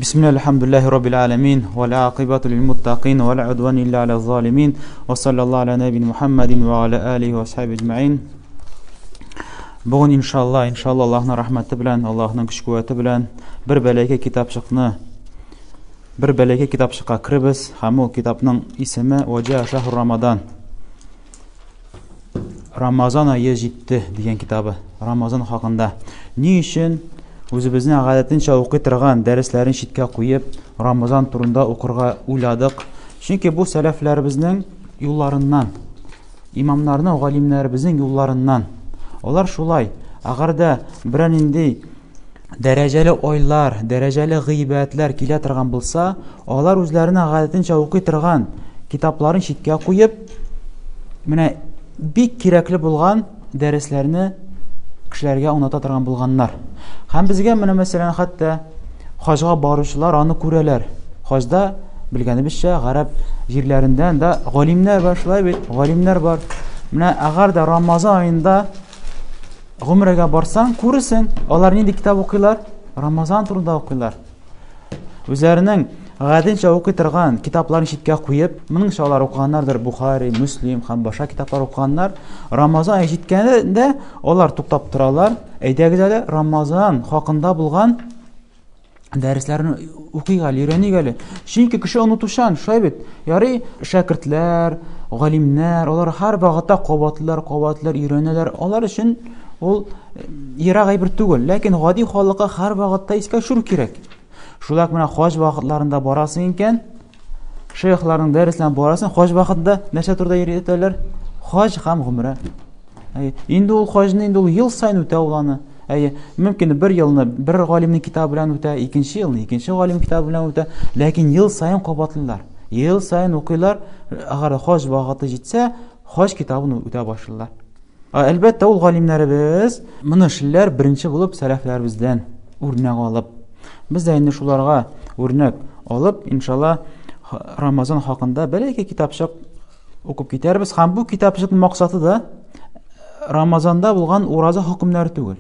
Бисмилла, алхамдулиллахи раббил аламин, вал акибату лил муттакин, ва ла удван илля аля залимин, ва саллаллаху аля набин Мухаммадин ва аля алихи ва асхаби аджмаин. Бүген иншалла, иншалла Аллаһның рәхмәте белән, Аллаһның көч-куәте белән бер бәләкәй китапчыкны бер бәләкәй китапчыкка керебез һәм ул китапның исеме Ваҗа шахр Рамадан. Рамазан ае җитте дигән китабы. Рамазан хакында. Ни өчен үзебезнең гадәтенчә укый торган дәресләрен читкә куеп, Рамазан турында укырга уйладык? Чөнки бу сәләфләребезнең юлларыннан, имамнарның, галимнәребезнең юлларыннан. Алар шулай, әгәр дә берәр нинди дәрәҗәле айлар, дәрәҗәле гыйбадәтләр килә торган булса, алар үзләренә гадәтенчә укый торган китапларын читкә куеп, менә бик кирәкле булган дәресләрне кешеләргә аңлата торган булганнар. Һәм безгә менә мәсәлән хәтта хаҗга баручылар аны күрәләр. Хаҗда белгәнебезчә гарәп җирләрендә дә галимнәр бар, шулай бит, галимнәр бар. Менә әгәр дә Рамазан аенда Гомрәгә барсаң, күрерсең, алар нинди китап укыйлар? Рамазан турында укыйлар. Үзләренең гадәтенчә укый торган китапларын читкә куеп, моның алар укыганнардыр Бухари, Муслим һәм башка китаплар укыганнар. Рамазан ае җиткәндә алар туктап торалар. Әйдәгез әле Рамазан хакында булган дәресләрне укыйк әле, өйрәник әле. Чөнки кеше онытучан, шулай бит. Ярый, шәкертләр, галимнәр, алар һәр вакытта кабатлыйлар, кабатлыйлар, өйрәнәләр. Алар өчен ул э, ерак әйбер түгел. Ләкин гади халыкка һәр вакытта искә төшерү кирәк. Шулай ук менә хаҗ вакытларында барасың икән, шейхларның дәресләренә барасың, хаҗ вакытында нәрсә турында өйрәтәләр? Хаҗ һәм гомрә. Әйе. Инде ул хаҗны инде ул ел саен үтә ул аны. Әйе, мөмкин бер елны бер галимнең китабы белән үтә, икенче елны икенче галим китабы белән үтә, ләкин ел саен кабатлыйлар. Ел саен укыйлар. Әгәр хаҗ вакыты җитсә, хаҗ китабын үтә башлыйлар. Әлбәттә, ул галимнәребез моны эшлиләр беренче булып сәләфләребездән үрнәк алып. Без дә инде шуларга үрнәк алып, иншалла, Рамазан хакында бәләкәй китапчык укып китәрбез. Һәм бу китапчыкның максаты да Рамазанда булган ураза хөкемнәре түгел.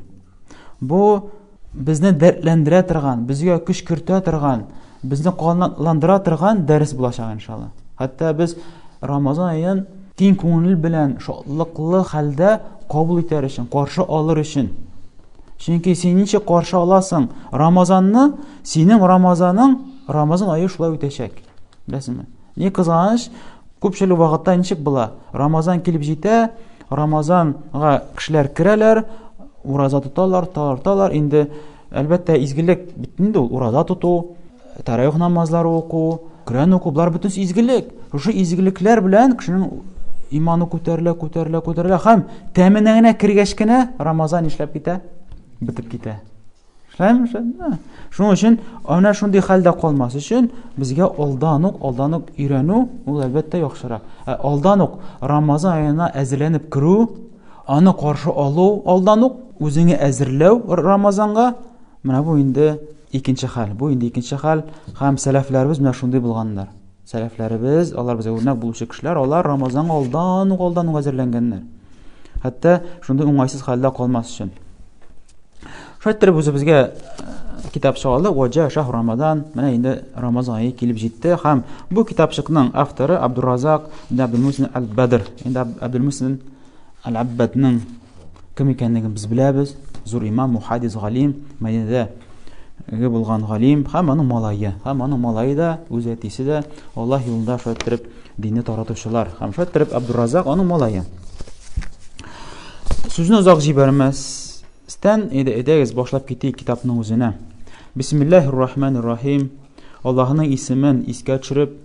Бу безне дәртләндерә торган, безгә көч кертә торган, безне канатландыра торган дәрес булачак иншалла. Хәтта без Рамазан аен киң күңел белән, шатлыклы хәлдә кабул итәр өчен, каршы алыр өчен. Чөнки син ничек каршы аласың Рамазанны, синең Рамазаның Рамазан ае шулай үтәчәк. Беләсеңме? Ни кызганыч, күпчелек вакытта ничек була? Рамазан килеп җитә, Рамазанга кешеләр керәләр, ураза тоталар, тарталар. Инде, әлбәттә, изгелек бит инде ул ураза тоту, таравих намазлары уку, Коръән уку, болар бөтенесе изгелек. Шушы изгелекләр белән кешенең иманы күтәрелә, күтәрелә, күтәрелә һәм тәменә генә кергәч кенә Рамазан нишләп китә? Бетеп китә. Шулаймы? Шулай. Шуның өчен әнә шундый хәлдә калмас өчен безгә алдан ук, алдан ук өйрәнү ул әлбәттә яхшырак. Ә алдан ук Рамазан аена әзерләнеп керү, аны каршы алу алдан ук үзеңне әзерләү Рамазанга, менә бу инде икенче хәл. Бу инде икенче хәл һәм сәләфләребез менә шундый булганнар. Сәләфләребез, алар безгә үрнәк булучы кешеләр, алар Рамазанга алдан ук, алдан ук әзерләнгәннәр. Хәтта шундый уңайсыз хәлдә калмас өчен. Шулай иттереп үзебезгә э, китапчык алдык. Ваҗа шаһ Рамазан. Менә инде Рамазан ае килеп җитте һәм бу китапчыкның авторы Абдурразак ибн Абдулмусин аль-Бадр. Инде Абдулмусин аль-Аббадның кем икәнлеген без беләбез. Зур имам, мухаддис, галим, Мәдинәдә булган галим һәм аның малае. Һәм аның малае да, үз әтисе дә Аллаһ юлында шулай иттереп динне таратучылар. Һәм шулай иттереп Абдурразак аның малае. Сүзне озак җибәрмәстән, әйдә, әйдәгез башлап китик китапның үзенә. Бисмиллаһир рахманир рахим. Аллаһның исемен искә төшереп,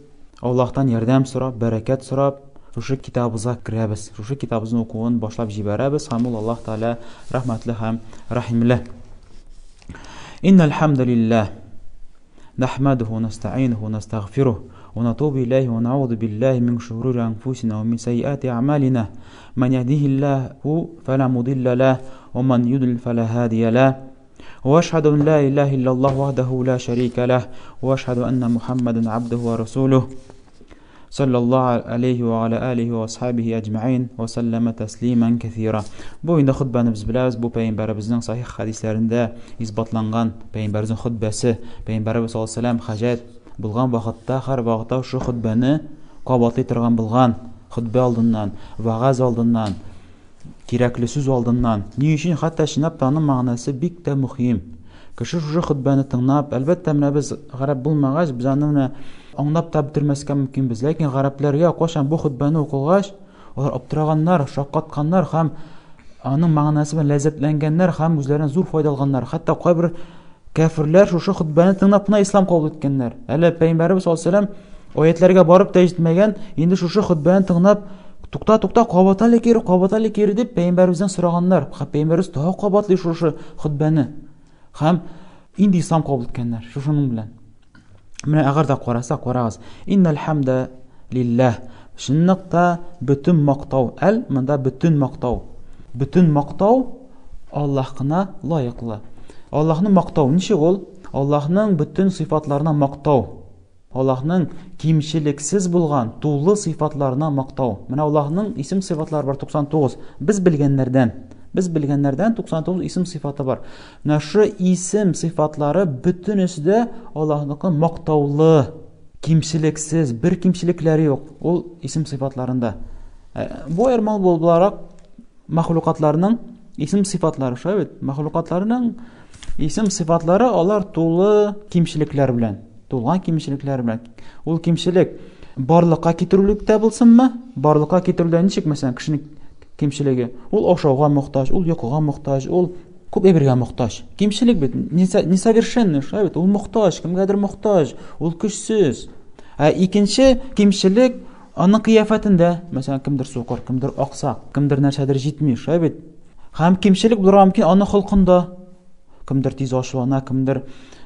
Аллаһтан ярдәм сорап, бәрәкәт сорап, шушы китабыбызга керәбез. Шушы китабыбызны укуын башлап җибәрәбез һәм ул Аллаһ Тәгалә рәхмәтле һәм рәхимле. Иннәл хамдулиллаһ نحمده ونستعينه ونستغفره ونتوب إليه ونعوذ بالله من شرور أنفسنا ومن سيئات أعمالنا من يهده الله فلا مضل له ومن يضلل فلا هادي له وأشهد أن لا إله إلا الله وحده لا شريك له وأشهد أن محمدا عبده ورسوله. Саллаллаһу алейхи ва аля алихи ва асхабихи әҗмәин ва сәлләмә тәслимән кәсира. Бу инде хөтбәне без беләбез, бу пәйгамбәребезнең сахих хәдисләрендә исбатланган пәйгамбәребезнең хөтбәсе. Пәйгамбәребез саллаллаһу алейһи ва хаҗәт булган вакытта һәр вакытта шушы хөтбәне кабатлый торган булган. Хөтбә алдыннан, вагаз алдыннан, кирәкле сүз алдыннан. Ни өчен? Хәтта чынлап та аның мәгънәсе бик тә мөһим. Кеше шушы хөтбәне тыңлап, әлбәттә, менә без гарәп булмагач, без аны менә аңлап та бетермәскә мөмкинбез. Ләкин гарәпләргә кайчан бу хөтбәне укылгач, алар аптыраганнар, шаккатканнар һәм аның мәгънәсе белән ләззәтләнгәннәр һәм үзләренә зур файда алганнар. Хәтта кайбер кәферләр шушы хөтбәне тыңлап кына ислам кабул иткәннәр. Әле Пәйгамбәребез саллаллаһу алейһи ва аятләргә барып та җитмәгән, инде шушы хөтбәне тыңлап, тукта, тукта, кабат әле кире, кабат әле кире дип Пәйгамбәребездән сораганнар. Һәм Пәйгамбәребез тагы кабатлый шушы хөтбәне. Һәм инде ислам кабул иткәннәр шушының белән. Менә әгәр дә карасак, карагыз. Иннәл хамда лилләһ. Чынлыкта бөтен мактау, әл монда бөтен мактау. Бөтен мактау Аллаһ кына лаеклы. Аллаһны мактау ничек ул? Аллаһның бөтен сыйфатларына мактау. Аллаһның кимчелексез булган тулы сыйфатларына мактау. Менә Аллаһның исем сыйфатлары бар 99. Без белгәннәрдән, без белгәннәрдән 99 исем сыйфаты бар. Менә шу исем сыйфатлары бөтенесе дә Аллаһныкы мактаулы, кимчелексез, бер кимчелекләре юк ул исем сыйфатларында. Э, бу аермалы буларак мәхлукатларның исем сыйфатлары шулай бит. Мәхлукатларның исем сыйфатлары алар тулы кимчелекләр белән, тулган кимчелекләр белән. Ул кимчелек барлыкка китерүлектә булсынмы? Барлыкка китерүдә ничек, мәсәлән, кешенең кимчелеге? Ул ашауга мохтаҗ, ул йокыга мохтаҗ, ул күп әйбергә мохтаҗ. Кимчелек бит несовершенный, шулай бит. Ул мохтаҗ, кемгәдер мохтаҗ, ул көчсез. Ә икенче кимчелек аның кыяфәтендә, мәсәлән, кемдер сукыр, кемдер аксак, кемдер нәрсәдер җитми, шулай бит. Һәм кимчелек булырга мөмкин аның холкында. Кемдер тиз ачулана, кемдер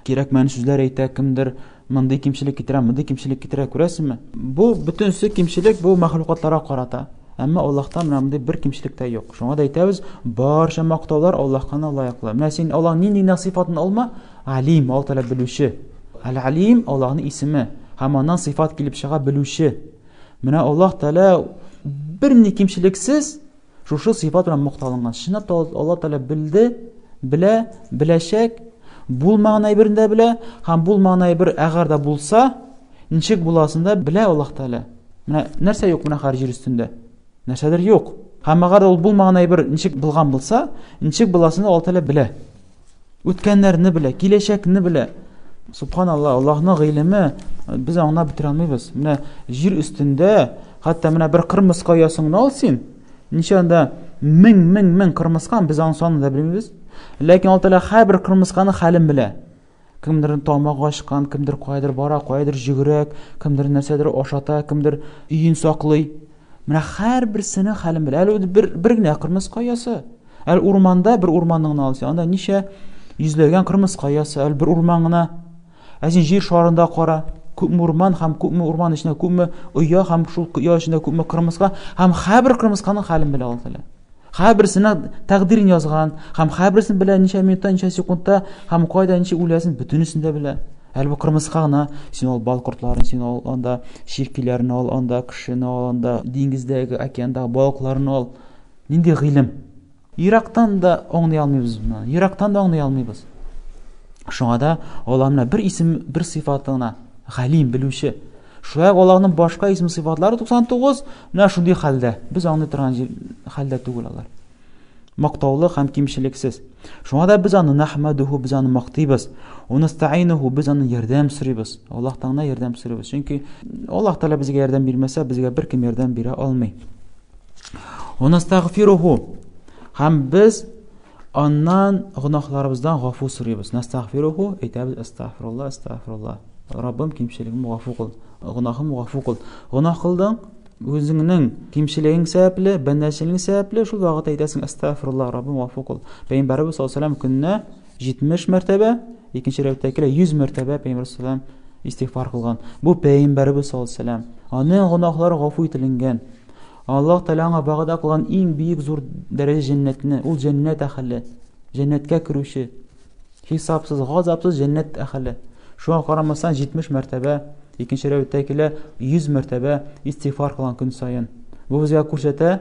кирәкмәгән сүзләр әйтә, кемдер мондый кимчелек китерә, мондый кимчелек китерә, күрәсезме? Бу бөтенесе кимчелек бу мәхлукатларга карата. Әмма Аллаһта менә мондый бер кимчелек тә юк. Шуңа да әйтәбез, барча мактаулар Аллаһка гына лаеклы. Менә син Аллаһның нинди генә сыйфатын алма, Алим, Аллаһ Тәгалә белүче. Әл-Алим Аллаһның исеме һәм аннан сыйфат килеп чыга белүче. Менә Аллаһ Тәгалә берни кимчелексез Шушы сыйфат белән макталынган. Чынлап та Алла Тәгалә белде, белә, беләчәк, булмаган әйберне дә белә һәм булмаган әйбер әгәр дә булса, ничек буласын да белә Аллаһ Тәгалә. Менә нәрсә юк менә хәзер җир өстендә? Нәрсәдер юк. Һәм әгәр ул булмаган әйбер ничек булган булса, ничек буласын да Аллаһ Тәгалә белә. Үткәннәрне белә, киләчәкне белә. Субханалла, Аллаһның гыйлеме без аңлап бетерә алмыйбыз. Менә җир өстендә хәтта менә бер кырмыска оясын гына ал син. Ничә анда мең, мең, мең кырмыска, без аның санын да белмибез. Ләкин Аллаһ Тәгалә һәрбер кырмысканың хәлен белә. Кемдер тамак ачкан, кемдер каядыр бара, каядыр йөгерә, кемдер нәрсәдер ашата, кемдер өен саклый. Менә һәрберсенең хәлен белә. Әле бер, бер генә кырмыска оясы. Әле урманда бер урманны гына алсаң, анда ничә йөзләгән кырмыска оясы, әле бер урман гына. Ә син җир шарында кара, күпме урман һәм күпме урман эчендә күпме оя һәм шул оя эчендә күпме кырмыска һәм һәрбер кырмысканың хәлен белә Аллаһ Тәгалә. Һәрберсенә тәкъдирен язган һәм һәрберсен белә ничә минутта, ничә секундта һәм кайда ничек үләсен бөтенесен дә белә. Әле бу кырмыска гына, син ал бал кортларын, син ал анда чиркиләрне ал, анда кешене ал, анда диңгездәге, океандагы балыкларны ал. Нинди гыйлем? Ерактан да аңлый алмыйбыз моны. Ерактан да аңлый алмыйбыз. Шуңа да Аллаһ менә бер исем, бер сыйфаты гына, Галим, белүче. Шулай ук Аллаһның башка исем сыйфатлары 99 менә шундый хәлдә. Без аңлый торган хәлдә түгел алар. Мактаулы һәм кимчелексез. Шуңа да без аны нахмадуху, без аны мактыйбыз. Унастаинуху, без аны ярдәм сорыйбыз. Аллаһтан гына ярдәм сорыйбыз. Чөнки Аллаһ Тәгалә безгә ярдәм бирмәсә, безгә беркем ярдәм бирә алмый. Унастагфируху. Һәм без аннан гөнаһларыбыздан гафу сорыйбыз. Настагфируху әйтәбез астагфирулла, астагфирулла. Раббым, кимчелегемне гафу кыл. Гөнаһымны гафу кыл. Гөнаһ кылдың, үзеңнең кимчелегең сәбәпле, бәндәчелегең сәбәпле, шул вакытта әйтәсең астагфирулла, Раббым гафу кыл. Пәйгамбәребез саллаллаһу алейһи көненә 70 мәртәбә, икенче риваятьтә килә 100 мәртәбә пәйгамбәр саллаллаһу истигъфар кылган. Бу пәйгамбәребез саллаллаһу алейһи Аның гөнаһлары гафу ителенгән. Аллаһ Тәгалә аңа вәгъдә кылган иң бөек зур дәрәҗә җәннәтне, ул җәннәт әһеле, җәннәткә керүче, хисапсыз, газапсыз җәннәт әһеле. Шуңа карамастан 70 мәртәбә Икенче рәветтә килә 100 мәртәбә истигъфар кылган көн саен. Бу безгә күрсәтә,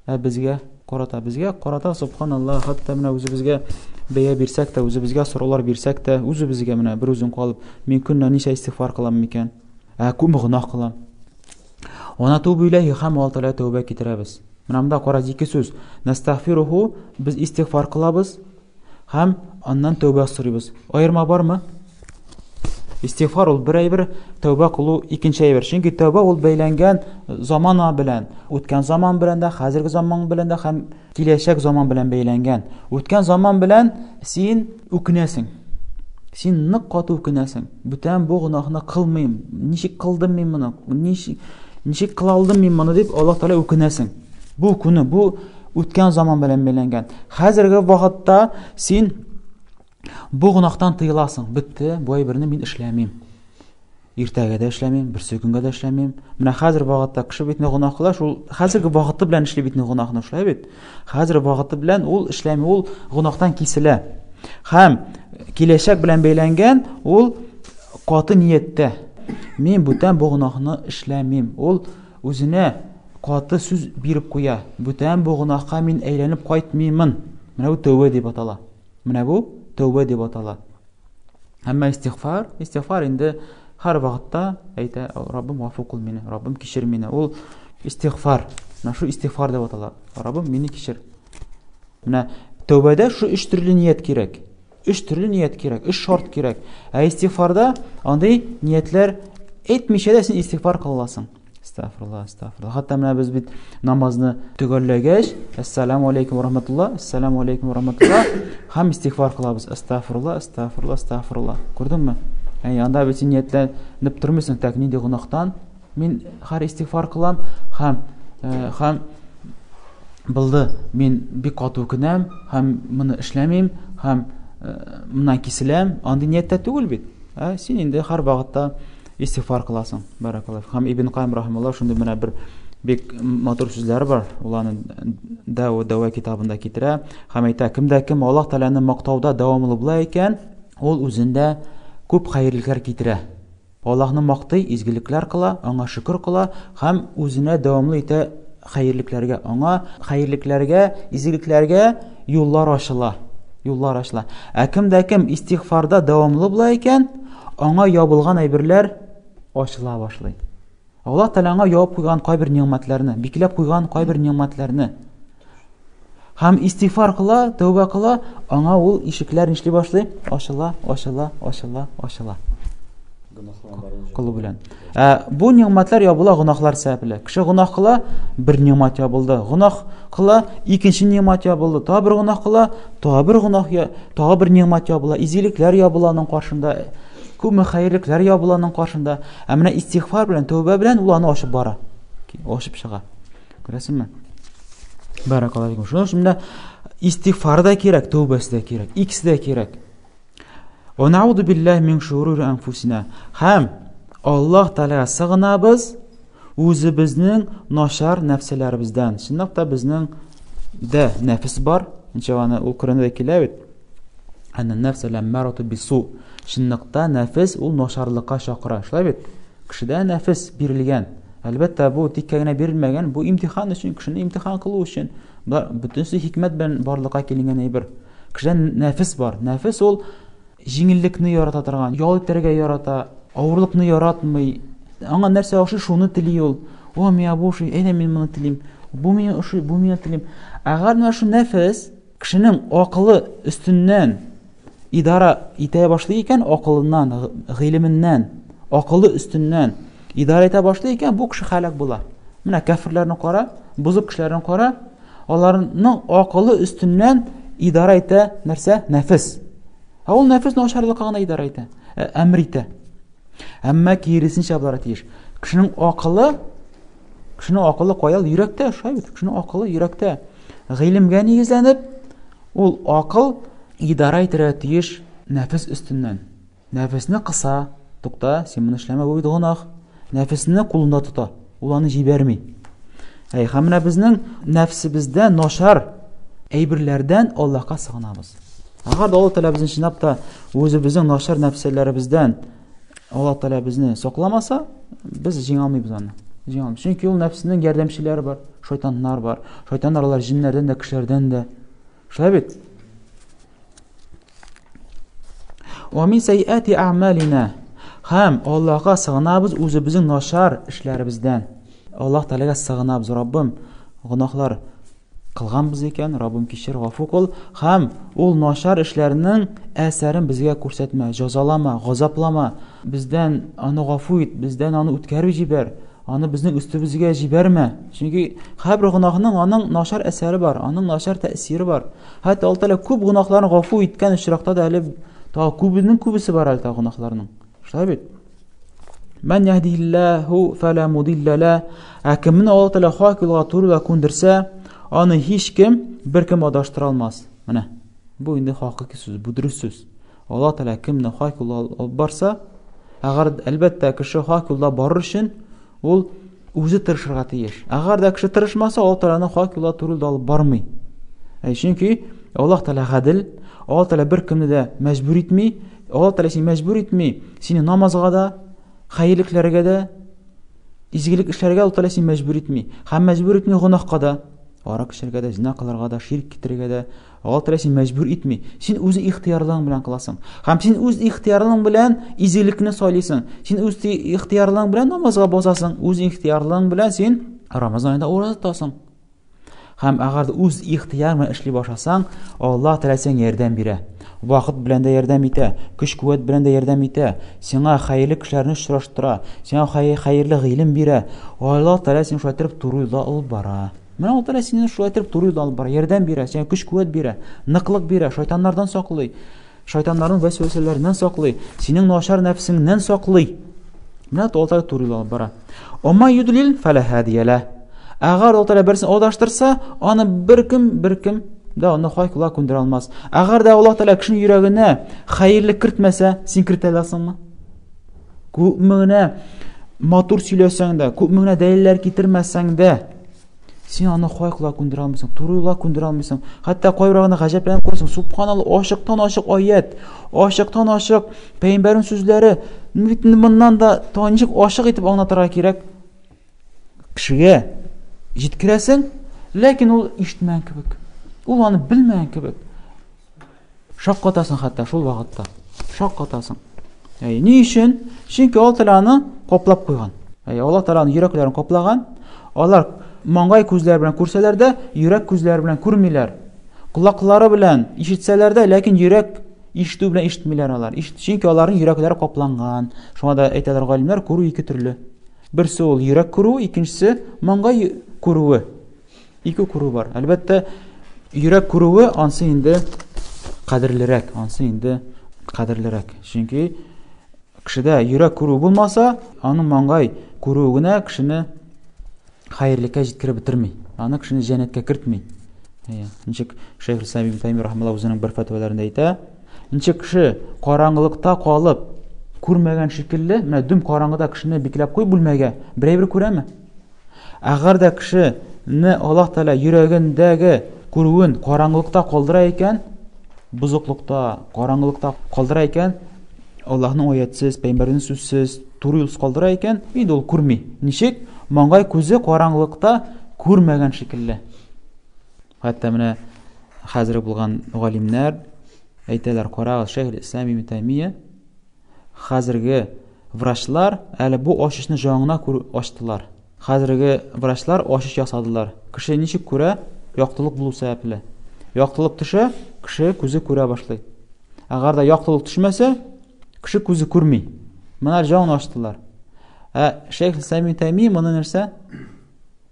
ә безгә карата, безгә карата субханаллаһ, хәтта менә үзебезгә бәя бирсәк тә, үзебезгә сораулар бирсәк тә, үзебезгә менә бер үзең калып, мин көненә ничә истигъфар кылам микән? Ә күпме гөнаһ кылам? Ва натубу иләйһи һәм Аллаһ Тәгаләгә тәүбә китерәбез. Менә монда кара ике сүз. Нәстәгъфируху без истигъфар кылабыз һәм аннан тәүбә сорыйбыз. Аерма бармы? Истигъфар ул бер әйбер, тәүбә кылу икенче әйбер. Чөнки тәүбә ул бәйләнгән замана белән, үткән заман белән дә, хәзерге заман белән дә һәм киләчәк заман белән бәйләнгән. Үткән заман белән син үкенәсең. Син нык каты үкенәсең. Бүтән бу гөнаһны кылмыйм. Ничек кылдым мин моны? Ничек, ничек кыла алдым мин моны дип Аллаһ Тәгалә үкенәсең. Бу көне, бу үткән заман белән бәйләнгән. Хәзерге вакытта син Бу гөнаһтан тыеласың. Бетте, бу әйберне мин эшләмим. Иртәгә дә эшләмим, берсе көнгә дә эшләмим. Менә хәзер вакытта кеше бит гөнаһ кыла, шул хәзерге вакыты белән эшли бит гөнаһны, шулай бит? Хәзер вакыты белән ул эшләми, ул гөнаһтан киселә. Һәм киләчәк белән бәйләнгән ул каты нияттә. Мин бүтән бу гөнаһны эшләмим. Ул үзенә каты сүз биреп куя. Бүтән бу гөнаһка мин әйләнеп кайтмыймын. Менә бу тәүбә дип атала. Менә бу тәүбә дип атала. Әмма истигъфар, истигъфар инде һәр вакытта әйтә, Раббым гафу кыл мине, Раббым кичер мине. Ул истигъфар. Менә шу истигъфар дип атала. Раббым мине кичер. Менә тәүбәдә шу өч төрле ният кирәк. Өч төрле ният кирәк, өч шарт кирәк. Ә истигъфарда андый ниятләр әйтмичә дә син истигъфар кыла аласың. Астагфирулла, астагфирулла. Хәтта менә без бит намазны төгәлләгәч, ассаламу алейкум ва рахматулла, ассаламу алейкум ва рахматулла һәм истигъфар кылабыз. Астагфирулла, астагфирулла, астагфирулла. Күрдеңме? Әй, анда бит син ниятләнеп тормыйсың, так нинди гөнаһтан мин һәр истигъфар кылам һәм э, һәм булды, мин бик каты үкенәм һәм моны эшләмим һәм э, моннан киселәм. Андый нияттә түгел бит. Ә син инде һәр вакытта Истигъфар кыласың. Бәрәкаллаһ. Һәм Ибн Кайм рахимулла шундый менә бер бик матур сүзләре бар. Ул аны Дәү Дәвә китабында китерә һәм әйтә, кемдә кем Аллаһ Тәгаләне мактауда дәвамлы була икән, ул үзендә күп хәерлекләр китерә. Аллаһны мактый, изгелекләр кыла, аңа шөкер кыла һәм үзенә дәвамлы итә хәерлекләргә. Аңа хәерлекләргә, изгелекләргә юллар ачыла. Юллар ачыла. Ә кемдә кем истигъфарда дәвамлы була икән, аңа ябылган әйберләр ачыла башлый. Аллаһ Тәгалә аңа ябып куйган кайбер нигъмәтләрне, бикләп куйган кайбер нигъмәтләрне. Һәм истигъфар кыла, тәүбә кыла, аңа ул ишекләр нишли башлый? Ачыла, ачыла, ачыла, ачыла. Кылу белән. Ә бу нигъмәтләр ябыла гөнаһлар сәбәпле. Кеше гөнаһ кыла, бер нигъмәт ябылды. Гөнаһ кыла, икенче нигъмәт ябылды. Тагы бер гөнаһ кыла, тагы бер гөнаһ, тагы бер нигъмәт ябыла. Изгелекләр ябыла аның каршында. Күпме хәерлекләр ябыла аның каршында. Ә менә истигъфар белән, тәүбә белән ул аны ачып бара. Ачып чыга. Күрәсеңме? Баракаллаһу фикум. Шуның өчен менә истигъфар да кирәк, тәүбәсе дә кирәк. Икесе дә кирәк. Ва науду биллаһи мин шурури анфусина. Һәм Аллаһ Тәгаләгә сыгынабыз үзебезнең начар нәфселәребездән. Чынлап та безнең дә нәфес бар. Ничә аны ул Коръәндә дә килә бит. Әнна нәфсә ләммарату бису. Чынлыкта нәфес ул начарлыкка чакыра. Шулай бит? Кешедә нәфес бирелгән. Әлбәттә, бу тиккә генә бирелмәгән, бу имтихан өчен, кешене имтихан кылу өчен. Болар бөтенесе хикмәт белән барлыкка киленгән әйбер. Кешедә нәфес бар. Нәфес ул җиңеллекне ярата торган, ял итәргә ярата, авырлыкны яратмый. Аңа нәрсә ошый, шуны тели ул. О, миңа бу ошый, әйдә мин моны телим. Бу миңа ошый, бу миңа телим. Әгәр менә шул нәфес кешенең акылы өстеннән идара итә башлый икән, акылыннан, гыйлеменнән, акылы өстеннән идара итә башлый икән, бу кеше халәк була. Менә кәферләрне кара, бозык кешеләрне кара, аларның акылы өстеннән идара итә нәрсә? Нәфес. Ә ул нәфес начарлыкка гына идара итә, ә, әмер итә. Әмма киресенчә булырга тиеш. Кешенең акылы, кешенең акылы кая? Йөрәктә, шулай бит. Кешенең акылы йөрәктә. Гыйлемгә нигезләнеп, ул акыл идара итәргә тиеш нәфес өстеннән. Нәфесне кыса, тукта, син моны эшләмә, бу бит гөнаһ. Нәфесне кулында тота, ул аны җибәрми. Әй, һәм менә безнең нәфсебездә начар әйберләрдән Аллаһка сыгынабыз. Әгәр дә Аллаһ Тәгалә безне чынлап та үзебезнең начар нәфселәребездән Аллаһ Тәгалә безне сакламаса, без җиңә алмыйбыз аны. Җиңә алмыйбыз. Чөнки ул нәфсенең ярдәмчеләре бар, шайтаннар бар. Шайтаннар алар җеннәрдән дә, кешеләрдән дә. Шулай бит? Ва мин сайяти а'малина. Һәм Аллаһка сыгынабыз үзебезнең начар эшләребездән. Аллаһ Тәгаләгә сыгынабыз, Раббым, гөнаһлар кылганбыз икән, Раббым кичер, гафу кыл һәм ул начар эшләрнең әсәрен безгә күрсәтмә, җәзалама, газаплама. Бездән аны гафу ит, бездән аны үткәреп җибәр. Аны безнең өстебезгә җибәрмә. Чөнки һәрбер гөнаһның аның начар әсәре бар, аның начар тәэсире бар. Хәтта Аллаһ Тәгалә күп гөнаһларны гафу иткән очракта да әле тагы күбенең күбесе бар әле тагы гөнаһларның. Шулай бит? Мән яһдиһиллаһу фала мудилла ла. Ә кемне Аллаһ Тәгалә хак юлга туры юлга күндерсә, аны һичкем, беркем адаштыра алмас. Менә бу инде хакыйкый сүз, бу дөрес сүз. Аллаһ Тәгалә кемне хак юлга алып барса, әгәр әлбәттә кеше хак юлда барыр өчен ул үзе тырышырга тиеш. Әгәр дә кеше тырышмаса, Аллаһ Тәгалә аны хак юлга туры юлда алып бармый. Ә чөнки Аллаһ Тәгалә гадел, Аллаһ Тәгалә беркемне дә мәҗбүр итми, Аллаһ Тәгалә сине мәҗбүр итми, сине намазга да, хәерлекләргә дә, изгелек эшләргә Аллаһ Тәгалә сине мәҗбүр итми. Һәм мәҗбүр итми гөнаһка да, арак эчәргә дә, зина кылырга да, ширк китерергә дә, Аллаһ Тәгалә сине мәҗбүр итми. Син үз ихтыярлыгың белән кыласың. Һәм син үз ихтыярлыгың белән изгелекне сайлыйсың. Син үз ихтыярлыгың белән намазга басасың, үз ихтыярлыгың белән син Рамазан аенда ураза тотасың. Һәм әгәр дә үз ихтыяр белән эшли башласаң, Аллаһ Тәгалә сиңа ярдәм бирә. Вакыт белән дә ярдәм итә, көч-куәт белән дә ярдәм итә. Сиңа хәерле кешеләрне очраштыра, сиңа хәерле гыйлем бирә. Аллаһ Тәгалә сине шулай итеп туры юлда алып бара. Менә Аллаһ Тәгалә сине шулай итеп туры юлда алып бара, ярдәм бирә, сиңа көч-куәт бирә, ныклык бирә, шайтаннардан саклый. Шайтаннарның вәсвәсәләреннән саклый, синең начар нәфсеңнән саклый. Менә Аллаһ Тәгалә туры юл алып бара. Ама юдлил фәлә һадия лә. Әгәр Аллаһ Тәгалә берсен адаштырса, аны беркем, беркем дә аны хак юлга күндерә алмас. Әгәр дә Аллаһ Тәгалә кешенең йөрәгенә хәерлек кертмәсә, син кертә аласыңмы? Күпме генә матур сөйләсәң дә, күпме генә дәлилләр китермәсәң дә, Син аны хай кыла күндерә алмыйсың, туры юлга күндерә алмыйсың. Хәтта кайбер гаҗәпләнеп күрәсең, субханалла, ачыктан ачык аят, ачыктан ачык пәйгамбәрнең сүзләре. Бит моннан да тагын ничек ачык итеп аңлатырга кирәк? Кешегә җиткерәсең, ләкин ул ишетмәгән кебек. Ул аны белмәгән кебек. Шаккатасың хәтта шул вакытта. Шаккатасың. Әй, ни өчен? Чөнки Аллаһ Тәгалә аны каплап куйган. Әй, Аллаһ Тәгалә аның йөрәкләрен каплаган. Алар маңгай күзләре белән күрсәләр дә, йөрәк күзләре белән күрмиләр. Колаклары белән ишетсәләр дә, ләкин йөрәк ишетү белән ишетмиләр алар. Чөнки аларның йөрәкләре капланган. Шуңа да әйтәләр галимнәр, күрү ике төрле. Берсе ул йөрәк күрү, икенчесе маңгай күрүе. Ике күрү бар. Әлбәттә, йөрәк күрүе ансы инде кадерлерәк, ансы инде кадерлерәк. Чөнки кешедә йөрәк күрү булмаса, аның маңгай күрүе генә кешене хәерлеккә җиткереп бетерми. Аны кешене җәннәткә кертми. Ничек Шейх Ислам ибн Таймия рахмалла үзенең бер фәтваларында әйтә, ничек кеше караңгылыкта калып күрмәгән шикелле, менә дөм караңгыда кешене бикләп куй бүлмәгә, берәй бер күрәме? Әгәр дә кешене Аллаһ Тәгалә йөрәгендәге күрүен караңгылыкта калдыра икән, бозыклыкта, караңгылыкта калдыра икән, Аллаһның аятсыз, пәйгамбәрнең сүзсез, туры юлсыз калдыра икән, инде ул күрми. Ничек? Маңгай күзе караңгылыкта күрмәгән шикелле. Хәтта менә хәзер булган галимнәр әйтәләр, карагыз, Шәйхел Ислам ибн Таймия Хәзерге врачлар әле бу ачышны җаңына күр ачтылар. Хәзерге врачлар ачыш ясадылар. Кеше ничек күрә? Яктылык булу сәбәпле. Яктылык төшә, кеше күзе күрә башлый. Әгәр дә яктылык төшмәсә, кеше күзе күрми. Менә җаңны ачтылар. Ә Шәйх Сами Тайми моны нәрсә?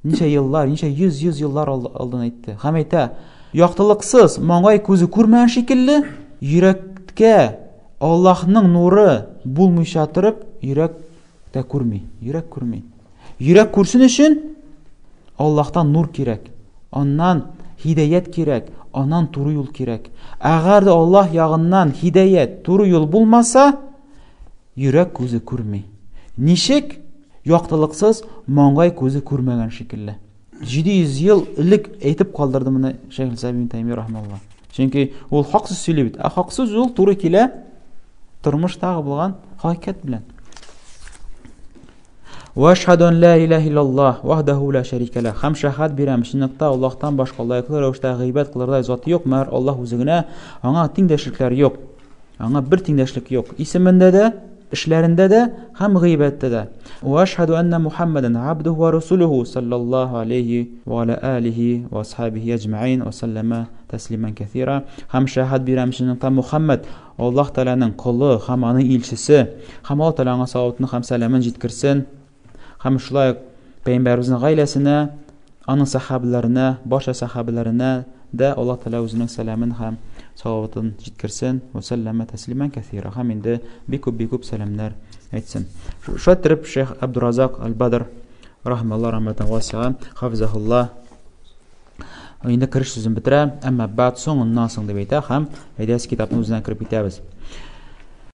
Ничә еллар, ничә йөз-йөз еллар алдан әйтте. Һәм әйтә, яктылыксыз маңгай күзе күрмәгән шикелле, йөрәккә Аллаһның нуры булмыйча торып, йөрәк тә күрми, йөрәк күрми. Йөрәк күрсен өчен Аллаһтан нур кирәк. Аннан һидаят кирәк, аннан туры юл кирәк. Әгәр дә Аллаһ ягыннан һидаят, туры юл булмаса, Йөрәк күзе күрми. Ничек? Яктылыксыз маңгай күзе күрмәгән шикелле. 700 ел элек әйтеп калдырды моны Шәйх Ислам ибн Таймия рахмалла. Чөнки ул хак сүз сөйли бит. Ә хак сүз ул туры килә тормыштагы булган хакыйкать белән. Вә әшһәду ан ла илаһа иллаллаһ вахдаху ла шәрикә ләһ. Һәм шәһадәт бирәм, чынлыкта Аллаһтан башка лаеклы рәвештә гыйбадәт кылырдай зат юк, мәгәр Аллаһ үзе генә, аңа тиңдәшлекләр юк. Аңа бер тиңдәшлек юк. Исемендә дә, эшләрендә дә һәм гыйбадәттә дә. Вә әшһәду анна Мухаммадан абдуху ва расулуху саллаллаһу алейхи ва аля алихи ва асхабихи әҗмәин ва саллама тәслимән кәсира. Һәм шәһадәт бирәм, чынлыкта Мухаммад Аллаһ Тәгаләнең колы һәм аның илчесе, һәм Аллаһ Тәгалә аңа салаватны һәм сәламен җиткерсен. Һәм шулай ук пәйгамбәребезнең гаиләсенә, аның сәхабәләренә, барча сәхабәләренә дә Аллаһ Тәгалә үзенең сәламен һәм салаватын җиткерсен. Ва сәлләмә тәслимән кәсира. Һәм инде бик күп, бик күп сәламнәр әйтсен. Шулай иттереп, шейх Абдуразак Аль-Бадр рахмаллаһ рахматан васиа, хафизахуллаһ Инде кереш сүзен бетерә, әмма бәд соңыннан соң дип әйтә һәм әйдәгез китапның үзенә кереп китәбез.